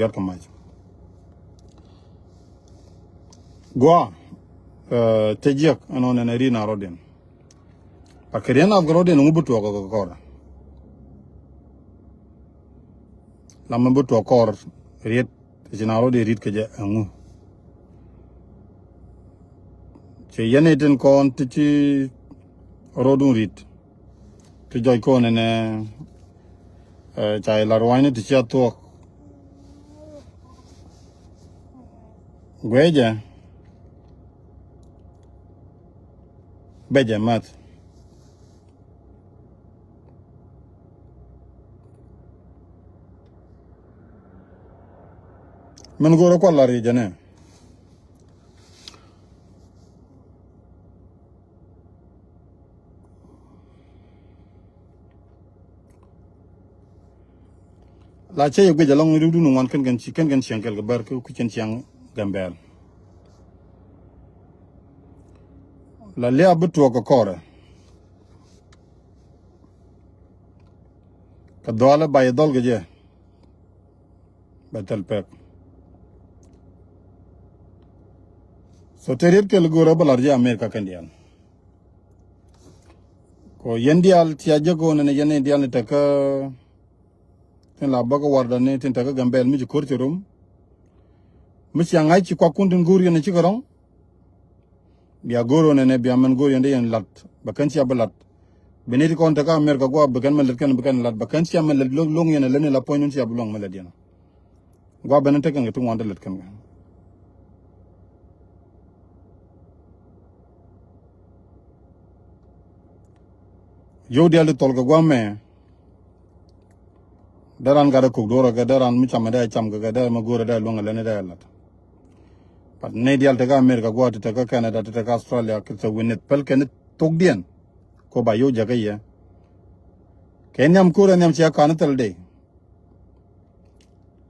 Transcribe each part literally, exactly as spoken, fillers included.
Yɔt kɛ mac. Gua, eh, cɛ jiɛk ɛnɔ nɛnɛ ri na rɔdiɛn. Ba kɛ riɛn ap kɛ rɔdiɛn ŋu bi tuɔk kɛ kɔr. Lamɛ bi tuɔk kɔr riet, ci na rɔdiɛn rit kɛ jɛ ɛŋu. Cɛ yɛn itin kɔn ti ci rɔdun rit. Ti jɔc kɔn ɛnɛ, eh, ca ilat ruanyni ti cia thuɔk. Guecɛ. Becɛ math. Min go̱rä kual lar yecɛ nɛ. La cä yɛ guic alɔŋ riwdun ŋuan kɛn kɛn ci kɛn kɛn ciɛŋ kɛl kɛ bär kɛ kui̱ cɛn ciɛŋ Gambɛl. La liaap bi tuɔɔk kɛ kɔrɛ. Kɛ dhɔalɛ ba yɛ dhɔl kɛ jɛ. Bɛ thil pek. So te riet kɛl go̱o̱rä bä lar jɛ Amerika kɛn diaal. Kɔ yɛn diaal cia jek ɣöö nɛnɛ yɛn diaal ni tekä tin la bäkä wardani tin tekä Gambɛl mi ci ko̱r ci rom. Mi cia ŋa̱c ci kuakun tin go̱o̱r yɛn cikɛ rɔ̱ŋ. Bia go̱o̱r ɣöö nɛnɛ bia mɛn go̱o̱r yɛn dee yɛn lat bɛ kɛn cia bi lat. Bi ni ti kɔn tekä Amerika gua̱a̱ bi kɛn mɛ lät kɛn bi kɛn lat bɛ kɛn cia mɛ lät lo̱ŋ yɛn ɛ lät ni la puɔ̱ny nun cia bi luɔ̱ŋ mɛ lät yɛn. Gua̱a̱ ben in tekɛ ŋɛ ti ŋuan te lät kɛn kɛ. Yio̱w diaal ti thɔl kɛ gua̱a̱ mɛ. Dee ran gat ɛ kok duɔ̱ɔ̱r kɛ dee ran mi cam ɛ dee cam kɛ kɛ dee mi go̱o̱r ɛ dee luäŋ ɛ lɛn ɛ dee lat. But nɛy diaal tekä America gua̱a̱ ti tekä Canada ti tekä Australia kɛ thok wi̱n nith päl kɛn thokdiɛn. Ko ba yio̱w jakä yɛ. Kɛ nhiam ko̱r ɛ nhiam cia ka̱n thil dee.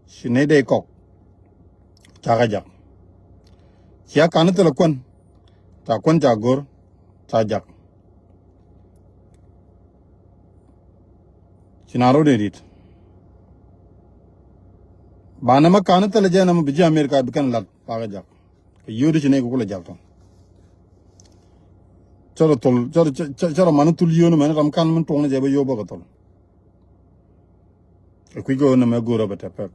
Ci nɛy dee kɔk. Ca kɛ jak. Cia ka̱n thilɛ kuän. Ca kuän ca go̱r. Ca jak. Ci na rot in rit. Banɛ ma ka̱n thilɛ jɛ na ma bi ji̱ America bi kɛn lat. Ca kɛ jak. Kɛ yio̱w di ci nɛy kɛ kulɛ jak tɔ. Cɛ rɔ thol, cɛ rɔ, cɛ, cɛ, cɛ rɔ mani thul yio̱w ni mɛn ram ka̱n min tuɔŋni jɛ bä yio̱w bä kɛ thol. Ɛ kui̱ kɛ ɣöö nɛmɛ go̱o̱rä bɛ tɛ pɛk.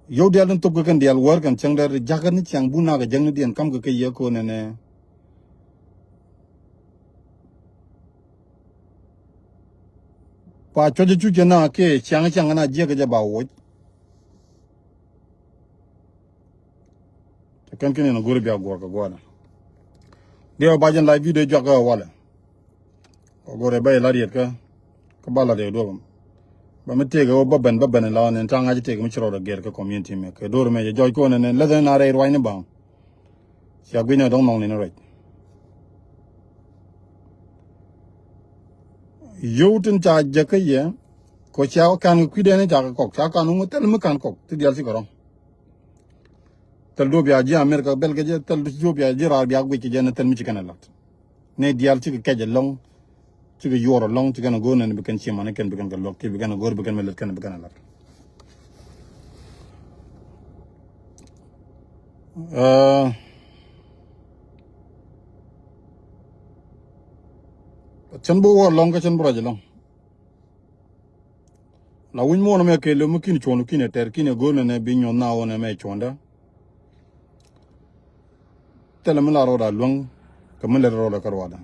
Yio̱w diaal tin thop kɛ kɛn diaal wäär kɛn cäŋ dee ri jakä ni ciaŋ bun nak kɛ jäŋ ni diɛn kam kɛ kɛ yɛ ko̱n nɛnɛ. Pa cuɔc cuc kɛ na kɛ ciaŋ ciaŋ na jiɛk kɛ jɛ ba woc. Te kɛn kin in a go̱r bia guɔr kɛ guɔdɛ. Diɛ ba jɛn live video juak kɛ walɛ. Kɛ go̱r ɛ bɛ ila riet kä. Kä ba la riet duɔk. Ba mi tëëk ɛ wä bä ben bä ben ila ni taŋ a ci tëëk mi ci rɔɔdɛ gɛr kä community mɛ kɛ do̱r mɛ jɛ jɔc kuɔn ni lɛthɛ na rɛy ruany ni baŋ. Cia gui̱n ɛ dɔŋ nɔŋ ni ni ruac. Yio̱w tin ca jɛ kä yɛ. Kɔ cia kan kɛ kui̱dɛn ca kɛ kɔk ca kan ŋu thil mi kan kɔk ti dial ci kɛ rɔŋ. Thil duɔ̱p ya ji̱ America bɛl kɛ jɛ, thil duɔ̱p ya ji̱ raar bia guic kɛ jɛ ni thil mi ci kɛn ɛ lat. Ni diaal cikɛ kɛc ɛlɔ̱ŋ, cikɛ yuɔr ɛlɔ̱ŋ, ci kɛn ɛ go̱o̱r nɛn bi kɛn ci mani kɛn bi kɛn kɛ luɔk, ci bi kɛn ɛ go̱o̱r bi kɛn mɛ lät kɛn bi kɛn ɛ lat. Ɛ, cɛn bi wä ɛlɔ̱ŋ kä cɛn bi ruac ɛlɔ̱ŋ. La wi̱ny muɔ̱ɔ̱n ɛmɛ kɛɛliw mi kin cuɔ̱n kin ɛ tɛr kin ɛ go̱o̱r nɛnɛ bi nyuɔ̱th na ɣɔn ɛmɛ cuɔ̱ndä. Thilɛ mi la rɔɔdɛ a luäŋ kɛ mi lät rɔɔdɛ kä ruaadä.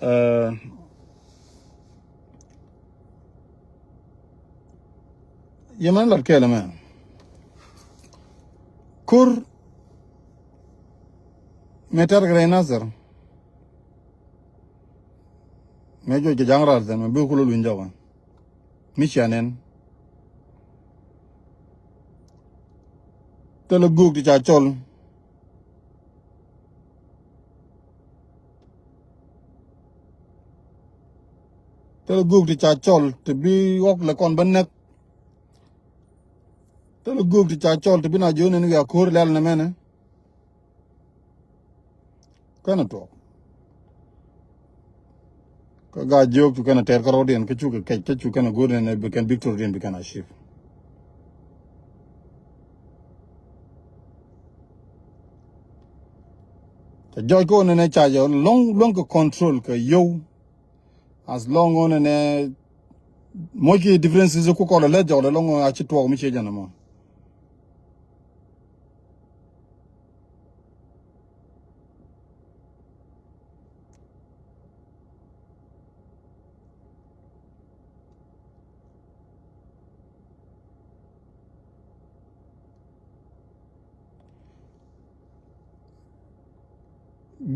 Ɛ, yɛ mɛn lat kɛɛl ɛmɛ. Ko̱r mɛ tɛr kɛ rɛy Nathir. Mɛ juɔc kɛ ja̱ŋ raar thɛn mɛ bi kulɛ luny jɔkä. Mi cia nɛn. Thilɛ göök ti ca cɔl. Thilɛ göök ti ca cɔl ti bi ɣɔk lɛ kɔn bä näk. Thilɛ göök ti ca cɔl ti bi na jiön ɛn wiaa ko̱r lɛl nɛ mɛnɛ. Kɛnɛ tuɔɔk. Kä gaa jiök cu kɛnɛ tɛɛr kärɔɔdiɛn kä cukɛ kɛc kä cu kɛnɛ go̱o̱r nɛn bi kɛn victory diɛn bi kɛn achieve. Cɛ jɔc kä ɣöö nɛnɛ ca jɛ luäŋ luäŋ kɛ control kɛ yio̱w. As long ɣöö nɛnɛ muɔc ki differences ku kɔl lɛ jɔk lɛ lɔŋ ɣöö a ci tuɔɔk mi ciɛ jɛn ɛmɔ.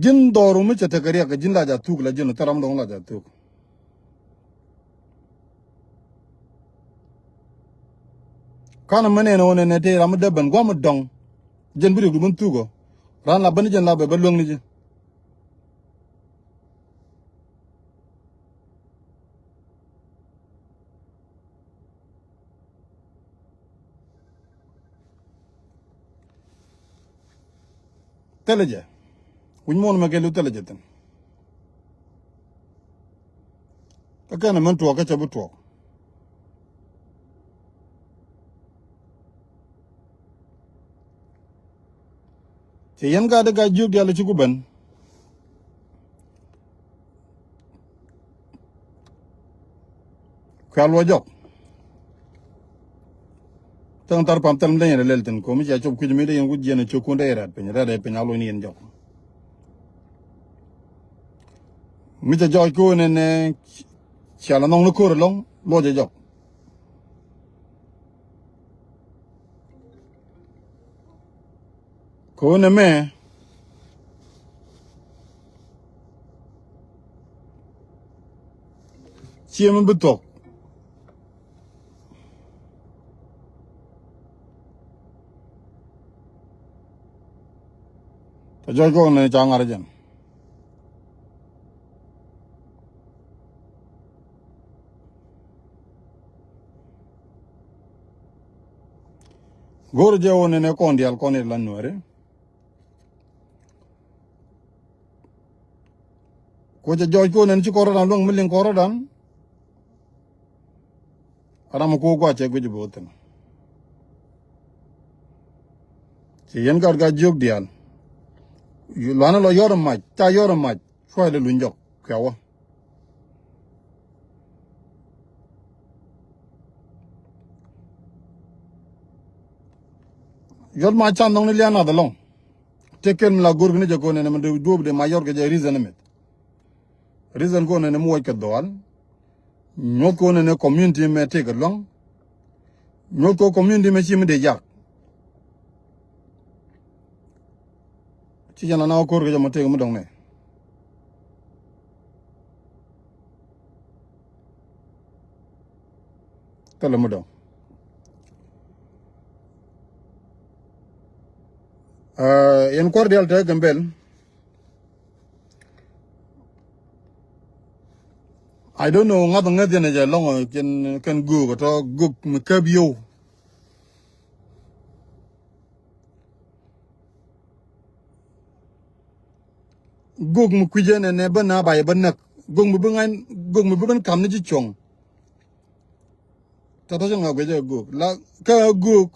Ji̱n dhɔru mi cɛ tekɛ riɛk kɛ ji̱n la ja thuk la ji̱n thil ram dɔ̱ŋ la ja thuk. Kanɛ mɛ nɛn ɣöö nɛnɛ tëë ram mi dee ben gua̱m mi dɔ̱ŋ. Jɛn bi riɛkdu ben thuk ɔ. Ran la ben ni jɛn la bɛ bä luäŋ ni ji̱. Thilɛ jɛ. Wi̱c muɔ̱ɔ̱n mɛ kɛ lu thilɛ jɛ thi̱n. Kä kɛnɛ mɛn tuɔɔk kä cɛ bi tuɔɔk. Cɛ yɛn gat i̱ gat jiök diaal i̱ ci ku ben. Kuɛ luɔ jɔk. Thäŋ thar pam thɛl mi dee yɛn lɛl thi̱n ko̱ mi cia cop kui̱c mi dee yɛn wut jiɛn i̱ ciök kun dee yɛn rɛ̈t piny rɛ̈t piny a luɔ̱ny ni yɛn jɔk. Mi cɛ jɔɔc ko̱ nɛnɛ cia la nhɔŋ ni ko̱r ɛlɔ̱ŋ luɔc ɛ jɔk. Ko̱n ɛmɛ cie mi bi thuɔ̱k. Tɛ jɔc kɔn ni ca ŋa̱r jɛn. Go̱o̱r jɛ wä nɛnɛ kɔn diaal kɔn i̱ la nuääri. Kuɔ cɛ jɔɔc ko̱n nɛn ci kɔn rɔ̱dan luäŋ mi liŋ kɔn rɔ̱dan. Ram mi ko̱ gua̱c cɛ guic bi wä thi̱n. Ci yɛn gat gat jiök diaal. Luanä lɔ yɔr mac ca yɔr mac cua̱c lɛ luny jɔk kuɛ wä. Yɔt ma can nhɔk ni lian nath ɛlɔŋ. Tëë kɛl mi la go̱r kɛ ni jɛ ko̱n ɛn ɛmɛ duɔ̱ɔ̱p dee ma yɔr kɛ jɛ reason ɛmɛ. Reason ko̱n ɛn ɛmɛ wuɔc kɛ dhɔaal. Nyuɔ̱th ko̱n ɛn ɛ community mɛ tëë kɛ lua̱ŋ. Nyuɔ̱th ko̱ community mɛ ci mi dee jak. Ci jɛn la na wä ko̱r kɛ jɛ mɔ tëëk mi dɔ̱ŋ nɛ. Thilɛ mi dɔ̱ŋ. Aa, yɛn kuäär diaal te Gambel. I don't know ŋa̱th ŋäth yɛn ɛ jɛ lɔŋ kɛn, kɛn göök ɛ tɔ göök mi käp yio̱w. Gök mi kui̱cä nɛnɛ bä na ba yɛ bä näk. Gök mi bi ŋa̱n, gök mi bi ben kam ni ci cuɔ̱ŋ. Tɔ̱tɔ̱ ci ŋa guic ɛ gök la kä ɛ gök.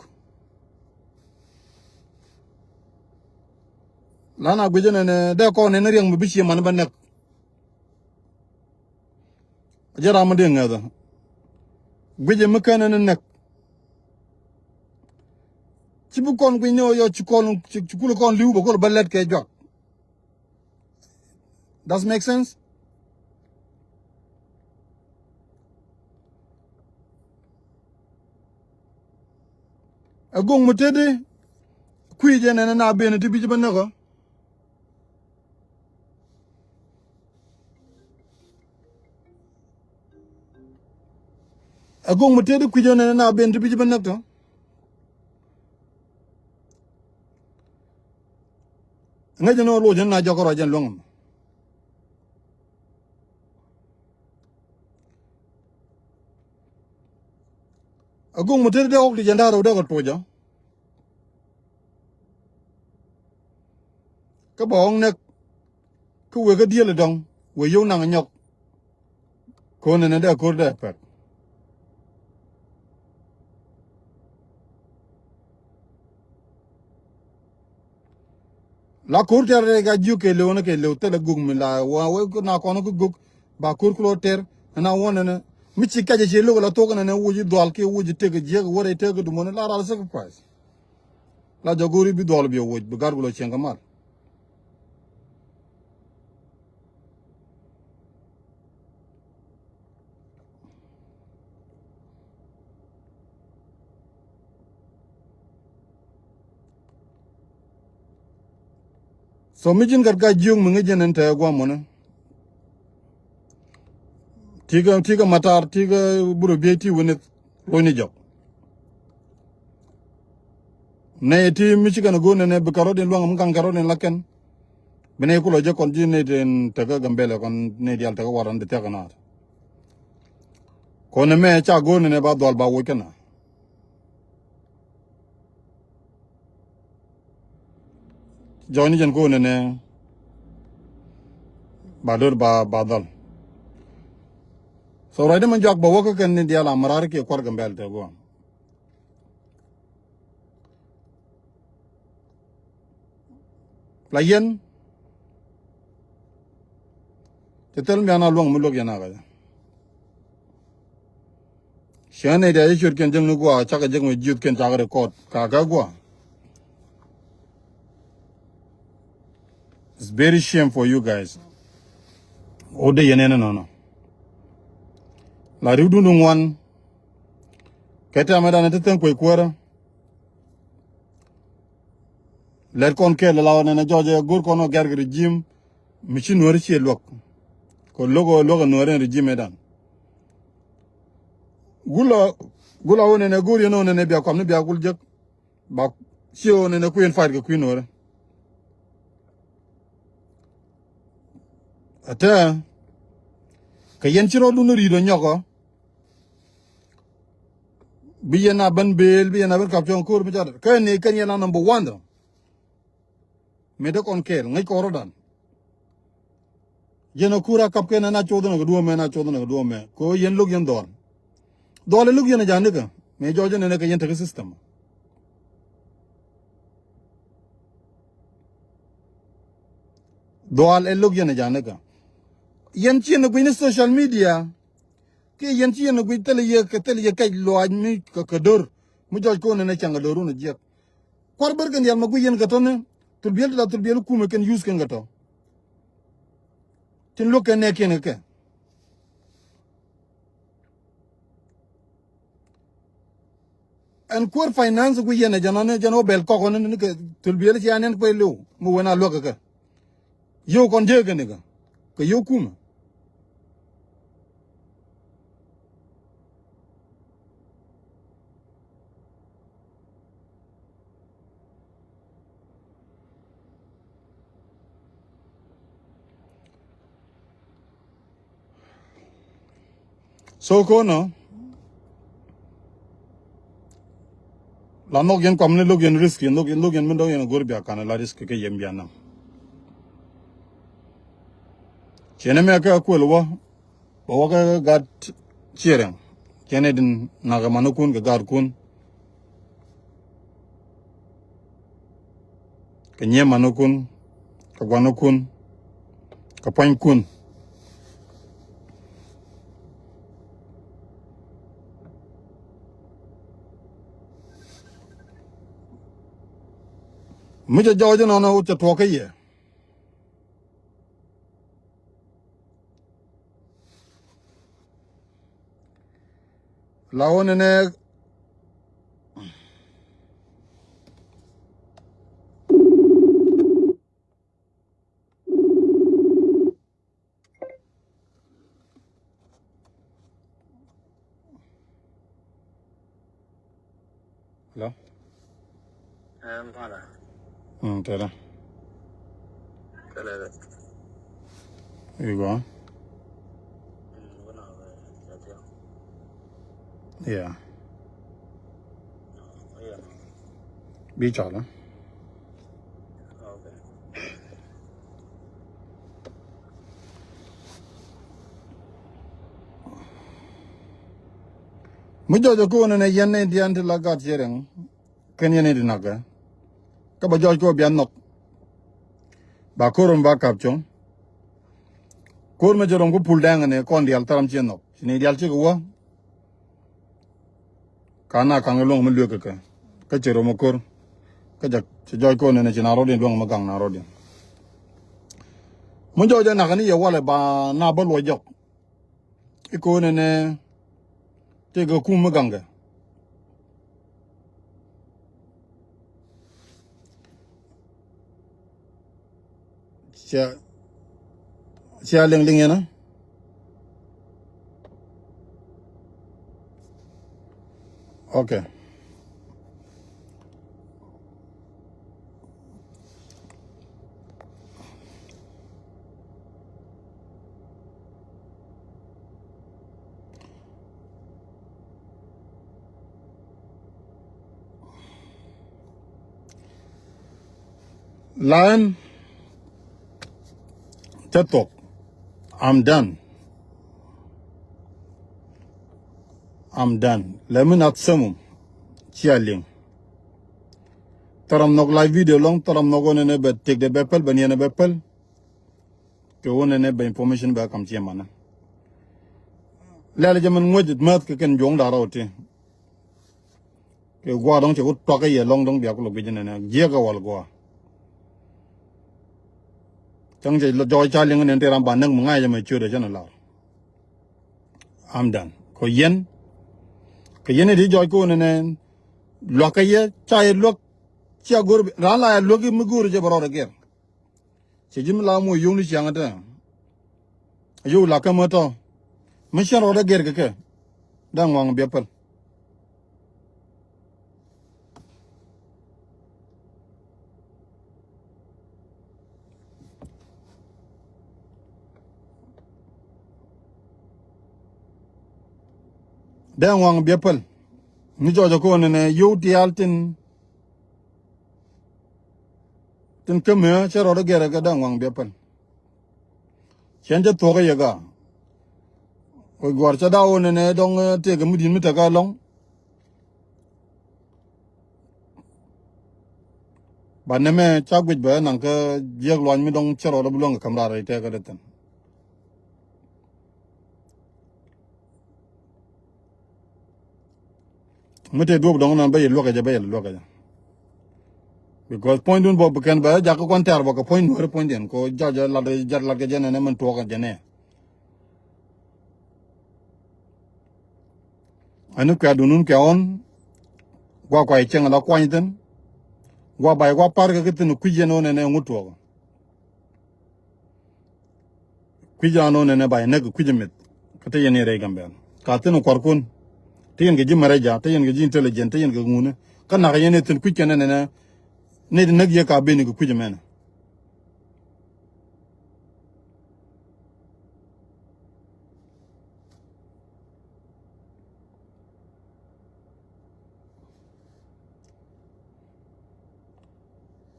La na guic ɛ nɛnɛ dee kɔn nɛnɛ riɛŋ mi bi cie man bä näk. Jɛ ram mi dee ŋäthä guic ɛ mi kɛn ɛn näk. Ci bi kɔn guic ni ɣöö yɔ ci kɔn ci, ci kulɛ kɔn li̱w bɛ kol bä lɛt kɛ juak. Does make sense? Ɛ go̱ŋ mi teti kui̱ jɛ nɛn ɛ na ben ti bi ci bä näk ɔ. Ɛ go̱ŋ mi tëëdi kui̱c ɣän ɛn na ben ti bi ji̱ bi näk tɔ. Ŋäc ɛn ɣän loc ɛn na jɔk kärɔa jɛn luäŋ ɛmɛ. Ɛ go̱ŋ mi tëëdi dee ɣɔk ti jɛn da̱a̱r ɣöö dee kɛ tuɔcä. Kä bɛ ɣɔ̱ŋ näk. Kä wëë kä diël ɛ dɔ̱ŋ wëë yio̱w naŋ ɛ nyɔk. Ko̱n ɛn ɛ dee ko̱r dee pɛr. La ko̱r tɛr rɛy ka jiök kɛ lëw ni kɛ lëw thilɛ gök mi la wa wee na kɔn kä gök ba ko̱r kulɔ tɛr ɛn a wä nɛnɛ. Mi ci kacɛ ci lo̱k la thok nɛnɛ wuc i̱ dhual kiɛ wuc i̱ tek i̱ jiäk i̱ wä rɛy tek i̱ dumɔni la ral sacrifice. La jɔk go̱o̱ri bi dhual bi wuc bi gat kulɔ cieŋ kä mal. So mi ji̱n gat ka jiök mi ŋäc jɛn ɛn te guam mɔnɛ. Tikä tikä matar tikä burɛ biey ti wini. Ruɔ̱cni jɔk. Nɛy ti mi ci kɛn a go̱o̱r nɛnɛ bi kɛ rɔ̱diɛn luaŋ mi gaŋ kɛ rɔ̱diɛn la kɛn. Bi nɛy kulɔ jɛ kɔn ji̱ nɛy ti ɛn tekä Gambɛlɛ kɔn nɛy diaal tekä waran di thia̱k kɛ naath. Kɔn ɛmɛ ca go̱o̱r nɛnɛ ba dhual ba woc kɛn a. Jɔɔni jɛn ko̱o̱n ɛnɛ ba do̱r ba ba dhɔl. So ruacdä mɛ juak bɛ wä kä kɛn ni diaal a mɛ raar kiɛ kuar Gambɛl te guam. La yɛn ti thil mian a luäŋ mi luäk yɛn a kɛ. Ciɛ nɛy diaal ci ciötkiɛn jek ni gua̱a̱ cakɛ jek mi jiöthkiɛn cakɛ record ka kɛ gua̱a̱. It's very shame for you guys. Ɣöö dee yɛn ɛn ɛnɔnɔ. La ri̱wdun di ŋuan. Kɛ tɛmɛ dan ti thäŋ kuec kuäärä. Lɛt kɔn kɛɛl la ɣöö nɛnɛ jɔɔcɛ go̱r kɔn ɣöö gɛ̈r kɛ regime. Mi ci nuääri ciɛ luäk. Kɛ lo̱k ɣöö luäk ɛ nuääri ɛn regime ëëdan. Gulɔ gulɔ ɣöö nɛnɛ go̱o̱r yɛn ɣöö nɛnɛ bia kɔm ni bia gul jek. Ba ciɛ ɣöö nɛnɛ kui̱n fight kɛ kui̱n nuääri. Ɛ tɛ kɛ yɛn ci rɔɔdun ri̱i̱t ɔ nyɔkɔ. Bi yɛn a ben beel bi yɛn a ben kap cɔŋ ko̱r mi ca dɛr kä ni kɛn yɛn a number one dɔ. Mëë dee kɔn kɛɛl ŋäc kɔn rɔ̱dan. Yɛn a kur a kap kɛn ɛn a coth ɛn a kɛ duɔ̱ɔ̱mɛ ɛn a coth ɛn a kɛ duɔ̱ɔ̱mɛ kɛ ɣöö yɛn lo̱k yɛn dhɔl. Dhɔl ɛ lo̱k yɛn a ja̱ nikä mëë jɔɔc ɛn ɛn ɛ kɛ yɛn tekɛ system. Dhɔl ɛ lo̱k yɛn a ja̱ nikä. Yɛn ci yɛn a gui̱ni social media. Kiɛ yɛn ci yɛn a gui̱c thilɛ yɛ kɛ thilɛ yɛ kɛc luaac mi kɛ kɛ do̱r. Mi jɔɔc ko̱n ɛn a cäŋ a do̱r wun a jiɛk. Kuar bär kɛn diaal ma guic yɛn kɛ tɔ̱ni thul biɛl ti la thul biɛl kumɛ kɛn yuth kɛn kɛ tɔ. Tin luäk kɛn nɛɛkiɛn kɛ kɛ. Ɛn kuäär finance guic yɛn ɛ jɛn ɔni jɛn ɔ bɛl kɔk ɔni ni kɛ thul biɛl ci an ɛn kuɛ liw mi wen a luäk kɛ kɛ. Yio̱w kɔn jek kɛn ikä kɛ yio̱w kumä. So ko̱nɔ la nhɔk yɛn kɔm ni lo̱k yɛn risk yɛn lo̱k yɛn lo̱k yɛn mi dɔ̱ŋ yɛn go̱r bia kanɛ la risk kɛ yɛn bia nam. Ciɛn ɛmɛ kɛ kuël wä bɛ wä kɛ gat ciɛrɛŋ. Ciɛn ɛ din nak ɛ manikun kɛ gatkun. Kɛ nyiee manikun kɛ guanikun kɛ pua̱nykun. Mi cɛ jɔɔc inɔnɔ cɛ tuɔɔk kä yɛ. La wä nɛnɛ. Hello? Ɛɛ, mala. Mm, tɛrɛ. Tɛrɛ dɛ. Igo. Mm, wuna wɛ, jatiɔ. Yeah. Yeah. Bi cɔl, eh? Okay. Mi jɔɔc ɛ ko̱o̱n ɛn ɛ yɛn ni diɛn ti la gat ciɛ riɛŋ. Kɛn yɛn ni di nak ɛ. Kä bɛ jɔɔc ko̱o̱n bian nhɔk. Ba ko̱r mi ba kap cuɔ̱ŋ. Ko̱r mi cɛ rɔm ku pul dɛŋ ni kɔn dial thäram ciɛ nhɔk. Ci ni dial cikɛ wä. Ka na kaŋ luɔ̱ŋ mi luek kɛ kɛ. Kä cɛ rɔm ko̱r. Kä jɛ cɛ jɔɔc ko̱o̱n ɛn ɛ ci na rɔ̱diɛn luɔ̱ŋ mi gaŋ na rɔ̱diɛn. Mi jɔɔc ɛ nak ni yɛ walɛ ba na bä luɔc jɔk. I̱ ko̱o̱n ɛnɛ tëëkɛ kum mi gaŋkɛ. Cia, cia liŋ liŋ yɛn a. Okay. Lan cä thuɔk. I'm done. I'm done. Lɛ mi nath sɛmum. Cia liŋ. Thäram nhɔk live video lɔŋ, thäram nhɔk ɣän ɛn ɛ bɛ tëkdɛ bɛ päl, bɛ niɛn ɛ bɛ päl. Kɛ ɣän ɛn ɛ bɛ information bɛ kam ciɛ manɛ. Lɛl jɛ mɛn ŋuäc mäth kɛ kɛn juɔ̱ŋ da̱r rɔw ti. Kɛ gua̱a̱r dɔ̱ŋ cɛ ku tuakä yɛ lɔ̱ŋ dɔ̱ŋ bia ku lɔ guic nɛnɛ jiɛk kɛ wal gua̱a̱r. Cäŋ cɛ jɔɔc ca liŋ nɛn tëë ram ba näk mi ŋa̱c jɛ mɛ ciötdɛ cä ni lar. I'm done. Kɛ yɛn kɛ yɛn i̱ ti jɔɔc ko̱o̱n nɛnɛ luakä yɛ ca yɛ luäk. Cia go̱r raan la yɛ luäk i̱ mi go̱o̱r jɛ bɛ rɔɔdɛ gɛr. Cɛ ji̱ mi la moc yio̱w ni ciaŋ ɛ tɛ. Yio̱w la kä mä tɔ mi cɛn rɔɔdɛ gɛr kɛ kɛ. Da̱ŋ ŋɔaŋ biɛ päl. Da̱ŋ ŋɔaŋ biɛ päl. Mi jɔɔcɛ ko̱n ɛnɛ yio̱w tial tin. Tin kä mëë cä rɔɔdɛ gɛrɛ kɛ da̱ŋ waŋ biɛ pɛl. Cɛn cä thuɔ̱k ɛ yɛ gaa. Wec gua̱r cä da̱w nɛnɛ dɔ̱ŋ tëëkɛ mi di̱t mi tekɛ ɛlɔ̱ŋ. Ba nɛmɛ ca guic bɛ naŋ kä jiäk luany mi dɔ̱ŋ cä rɔɔdɛ bi luäŋ kɛ ka̱m raar rɛy tɛɛkä dee thi̱n. Mi te duɔ̱p dɔ̱ŋ nɔn bä yɛ luäk kɛ jɛ, bä yɛ luäk kɛ jɛ. Because puɔ̱nydun bä bi kɛn bä jakä kuan tɛ̈r bä kɛ puɔ̱ny nuäri puɔ̱nydiɛn kɛ jɔc jɛ lat jɛ lat kɛ jɛ nɛnɛ min tuɔɔk kɛ jɛ nɛ. Ani kuɛ̈tdun nun kɛ ɣɔn. Gua kuay cieŋ la kuany thi̱n. Gua bay gua par kɛ kä thi̱n kui̱c yɛn ɣöö nɛnɛ ŋut tuɔɔk. Kui̱c raan ɣöö nɛnɛ bay näk kui̱c mith. Kä te yɛn i̱ rɛy Gambɛl ka thi̱n kuarkun. Te yɛn kɛ ji̱ maraja, te yɛn kɛ ji̱ intelligent, te yɛn kɛ ŋuni. Kä nak yɛn i̱ thi̱n kui̱c kɛn nɛnɛ. Nɛy ti näk yɛ ka beni kɛ kui̱c mɛnɛ.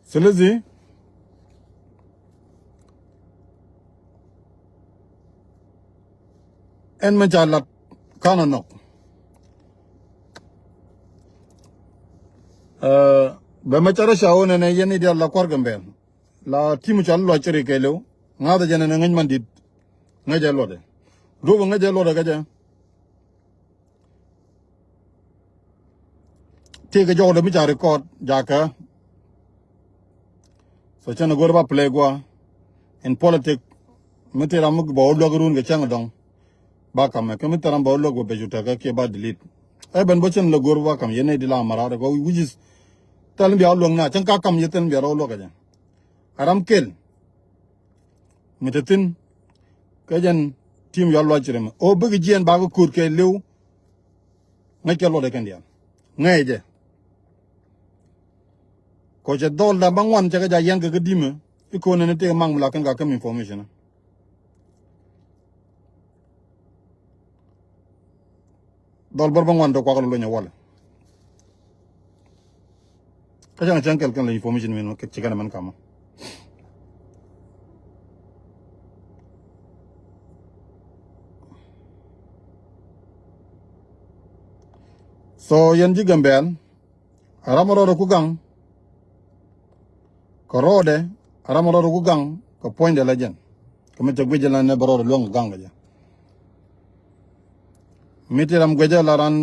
Silezi ɛn mɛ ca lat kanɔ nɔk. Bɛ mɛ ca rɔ ca wä nɛnɛ yɛn i̱ dial la kuar Gambɛl. La ti̱m ca luɔc cɛ ri kɛɛliw ŋa̱thä jɛ nɛnɛ ŋäc man di̱t. Ŋäc jɛ luɔtdɛ duɔ̱pä ŋäc jɛ luɔtdɛ kɛ jɛ. Tëëkɛ jɔwdɛ mi ca record jakä. So cɛn a go̱r ba play gua in politic. Mi tëë ram mi bɛ wä luäk run kɛ cäŋ dɔŋ. Ba kamɛ kä mi tëë ram bɛ wä luäk bɛ bɛ cu tekä kiɛ ba delete. Ɛ ben bä cɛn lɛ go̱r ba kam yɛn nɛy di la marat kɔ which is thil mi bia wä luäk na cäŋ ka kam yɛ thil mi bia rɔ wä luäk kɛ jɛ. A ram kel mi te thi̱n. Kä jɛn ti̱i̱m yɔal luac ci rɛmɛ ɣöö bikɛ jiɛɛn bakɛ ko̱o̱t kɛ li̱w. Ŋäc kɛ luɔt ɛ kɛn diaal ŋäc jɛ. Kɔ cɛ dhɔl da bä ŋuan cɛ kɛ ja yɛn kɛ kä di̱mɛ. I̱ ko̱n ɛn i̱ tëë maŋ mi la kɛn ka käm information. Dhɔl bär bä ŋuan tɔ kuak lɔ lony a walɛ. Kä cäŋ cäŋ kɛl kɛn lɔ information min ci kɛn mɛn kamä. So yɛn ji̱ Gambɛl, a ram rɔɔdɛ ku gaŋ kɛ rɔɔdɛ, a ram rɔɔdɛ ku gaŋ kɛ puɔ̱nydɛ la jɛn. Kɛ mi cɛ guic jɛ la nɛ bɛ rɔɔdɛ luäŋ kɛ gaŋ kɛ jɛ. Mi ti ram guic jɛ la ran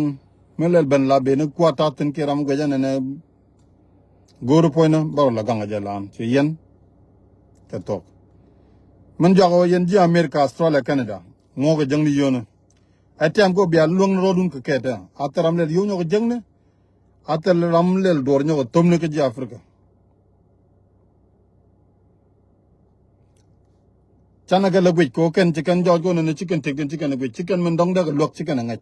mi lɛl ben la ben ni kuat ta̱thi̱n kiɛ ram guic jɛ nɛnɛ go̱o̱ri puɔ̱nydɛ bɛ rɔɔdɛ la gaŋ kɛ jɛ la an ci yɛn. Cɛ thuɔ̱k. Min jɔak ɣöö yɛn ji̱ America, Australia, Canada, ŋuɔ̱k kɛ jäŋni yio̱o̱ni. Ɛ tɛm kɛ bia luäŋ ni rɔɔdun kɛ kɛɛt ɛ a thil ram lɛl yio̱w nyɔk kɛ jäŋni. A thil ram lɛl duɔr nyɔk kɛ thomni kä ji̱ Africa. Canɛ kɛ lɛ guic kɛ kɛn ci kɛn jɔɔc kɛ nɛnɛ ci kɛn tëk tin ci kɛn guic ci kɛn min dɔŋ dee kɛ luäk ci kɛn ŋäc.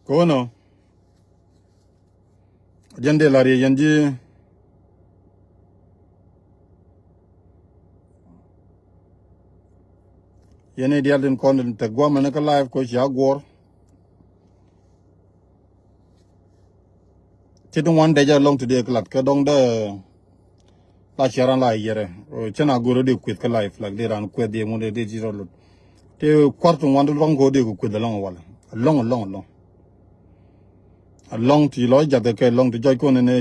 Kono jɛn dee lar yɛ yɛn ji̱ yɛn i̱ dial tin kɔn tin tek guamɛ ni kä live ko cia guɔr. Ci ti ŋuan dec a lɔŋ ti dee kɛ lat kɛ dɔŋ dee la ciaran la yɛrɛ. Cɛ na go̱r dee kueth kä live lak dee ran kueth dee ŋun dee dee ti rɔ lot. Ti kuar ti ŋuan ti lɔŋ ko dee kɛ kueth alɔŋ walɛ alɔŋ alɔŋ alɔŋ. Alɔŋ ti lɔ jath kɛ lɔŋ ti jɔc ko nɛnɛ.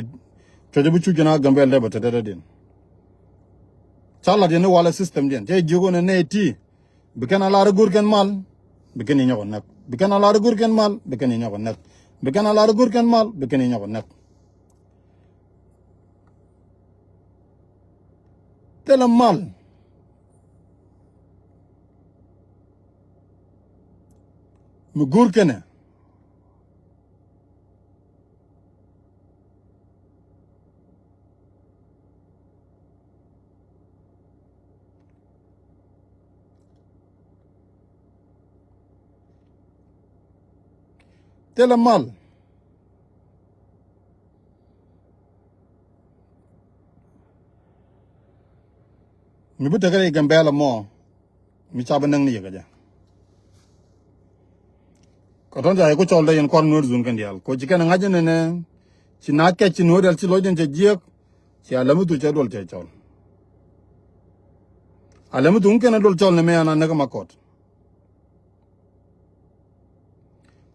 Cuɔc bi cuc na Gambɛl dee bɛ te dee dee din. Ca lat yɛn ni walɛ system diɛn cɛ jiök ko nɛnɛ ti. Bi kɛn a lar i̱ go̱r kɛn mal bi kɛn i̱ nyɔk ɛ näk. Bi kɛn a lar i̱ go̱r kɛn mal bi kɛn i̱ nyɔk ɛ näk. Bi kɛn a lar i̱ go̱r kɛn mal bi kɛn i̱ nyɔk ɛ näk. Thilɛ mal mi go̱r kɛnɛ. Thilɛ mal mi bi tekɛ rɛy Gambɛl ɛmɔ mi ca bi näk ni yɛ kɛ jɛ. Kɛ tɔn ca yɛ ku cɔl dee yɛn kuar Nuɛr zun kɛn diaal ko ci kɛn ŋa̱c nɛnɛ. Ci na kɛc ci Nuɛr diaal ci lɔcdɛn cɛ jiɛk. Ci Alamitu cɛ duɔl cɛ cɔl. Alamitu ŋun kɛn a duɔl cɔl nɛ mɛ an a näk ma kɔt.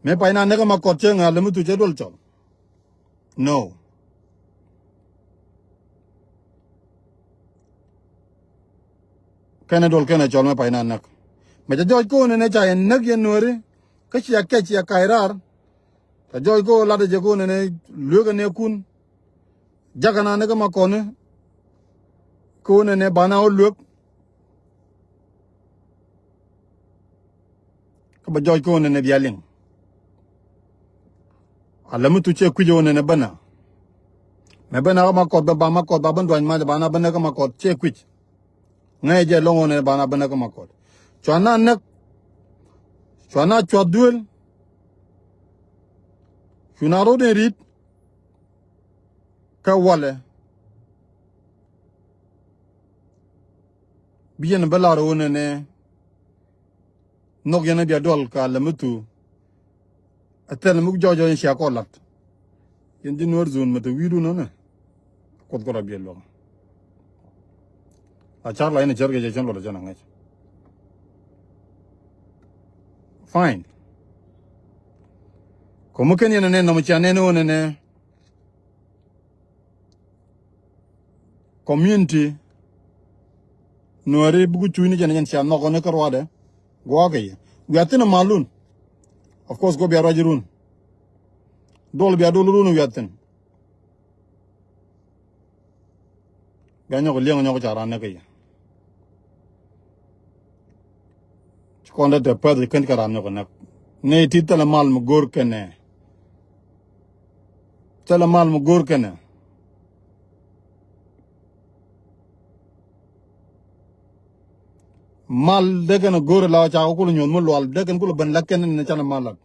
Mɛ pay na näk ma kɔt cɛ ŋa̱ Alamitu cɛ duɔl cɔl. No. Kɛnɛ dol kɛnɛ cɔl mɛ pay na näk. Mɛ cɛ jɔɔc ko̱n ɛnɛ ca yɛn näk yɛn Nuɛri. Kä cia kɛc cia kac raar. Cɛ jɔɔc ko̱n latdɛ jɛ ko̱n ɛnɛ luek ɛnɛ kun. Jakɛ na ni kä ma kɔni. Ko̱n ɛnɛ bana wä luek. Kä bɛ jɔɔc kä ɣän ɛn ɛ bia liŋ. Alamitu cɛ kui̱c ɣän ɛn ɛ bänä. Mɛ bänä kä ma kɔth bɛ ba ma kɔth ba bän duany mac ba na bänä kä ma kɔth cɛ kui̱c. Ŋäcɛ jɛ lɔŋ ɣän ɛn ɛ ba na bänä kä ma kɔth. Cua na näk. Cua na cuath duël. Cu na rot in ri̱t. Kä walɛ. Bi yɛn bä lar ɣän ɛn ɛ. Nhɔk yɛn a bia duɔl ka lɛ mi thu. A thɛl mi jɔɔc jɔɔc in cia kɔ lat. Yɛn ji̱ Nuɛr zun mɛ te wi̱i̱dun nɔnɛ. Kuoth kɔ rɔ biɛl luɔk. A car la yɛn a cär kɛ cɛ cɛn luɔt a cɛn a ŋäc. Fine. Kɔ mi ken yɛn a nɛn nɔmɔ cia nɛn ɣän ɛnɛ. Community Nuɛri buk cuc ni jɛn jɛn cia nhɔk ni kä ruadɛ. Guakɛ yɛ wiathin a malun. Of course go bia ruac run. Dol bia dol run wiathin. Bia nyɔk liɛŋ nyɔk ca ran ni kä yɛ. Ci kɔn dee te pɛth kɛn kɛ ram nyɔk näk. Nɛy ti thilɛ mal mi go̱o̱r kɛnɛ. Thilɛ mal mi go̱o̱r kɛnɛ. Mal dee kɛn go̱o̱r la ca kɛ kul nyuɔth mi lual dee kɛn kul ben la kɛn ni canɛ mal lat.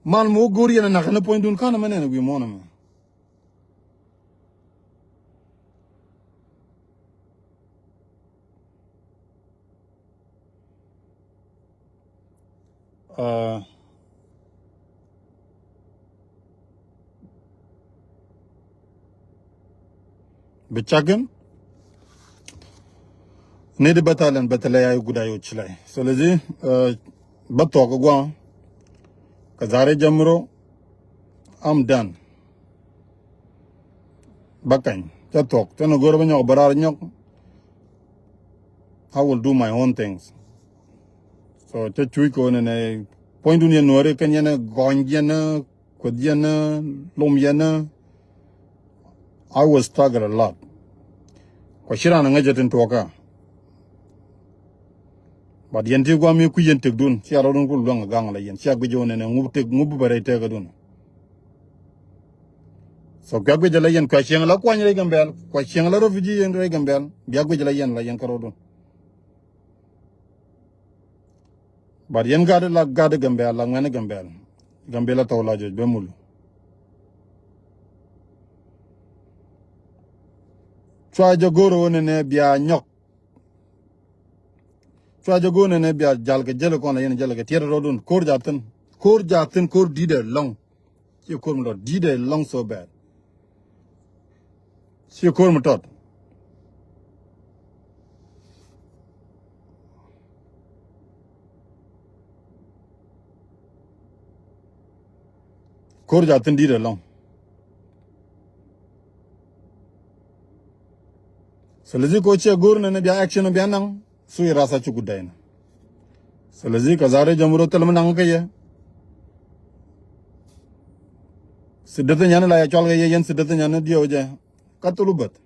Mal mi wä go̱o̱r yɛn a nak ni puɔ̱nydun kanɛ mɛ nɛn wi̱i̱ muɔ̱ɔ̱n ɛmɛ. Aa, Bi cakin ni di bä thal ɛn bä thal ɛ ya i̱ guda yo̱ ci lay. So lɛ zi bä thuɔk gua̱a̱ kɛ dhari jämro. I'm done. Bä kany cä thuɔk cä ni go̱r bä nyɔk bä raar nyɔk. I will do my own things. So cä cuc kɛ wä nɛnɛ puɔ̱nydun yɛn nuɔ̱ri kɛn yɛn ɛ gɔny yɛn ɛ kueth yɛn ɛ lom yɛn ɛ. I was struggle a lot. Kɔ ci raan ɛ ŋäcä tin tuɔkä. But yɛn ti guam mi kui̱ yɛn tëkdun cia rɔɔdun ku luäŋ ɛ gaŋ la yɛn cia guic wä nɛnɛ ŋup tëk ŋup bä rɛy tëkädun. So kua guic la yɛn kua cieŋ la kuany rɛy Gambɛl kua cieŋ la refugee yɛn rɛy Gambɛl bia guic la yɛn la yɛn kärɔɔdun. But yɛn gat la gat Gambɛl la ŋuɛn Gambɛl. Gambɛl la thɔw la jɔc bɛ mul. Cua jɛ go̱r wä nɛnɛ bia nyɔk. Cua jɛ go̱o̱nɛ ni bia jal kɛ jäl kɔn la yɛn jäl kɛ tiɛt rɔɔdun ko̱r jathin. Ko̱r jathin ko̱r di̱t ɛ lɔŋ. Ci ko̱r mi tɔt di̱t ɛ lɔŋ so bad. Ci ko̱r mi tɔt. Ko̱r jathin di̱t ɛ lɔŋ. So lɛ zi ko ciɛ go̱r nɛ ni bia action bia naŋ. Su i rasa cuku dɛy na. So lɛ zi kɛ zare jɔm rot thil mi naŋ kä yɛ. Si deth nyani la yɛ cɔl kɛ yɛ yɛn si deth nyani diɛw jɛ. Ka thulu beth.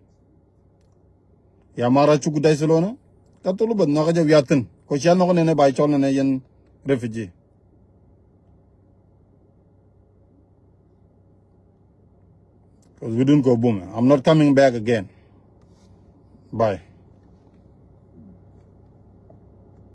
Ya mara cuku dɛy si lonɛ. Ka thulu beth nɔk jɛ wiathin ko cia nɔk nɛnɛ ba cɔl nɛnɛ yɛn refugee. Cause we didn't go boom. I'm not coming back again. Bye.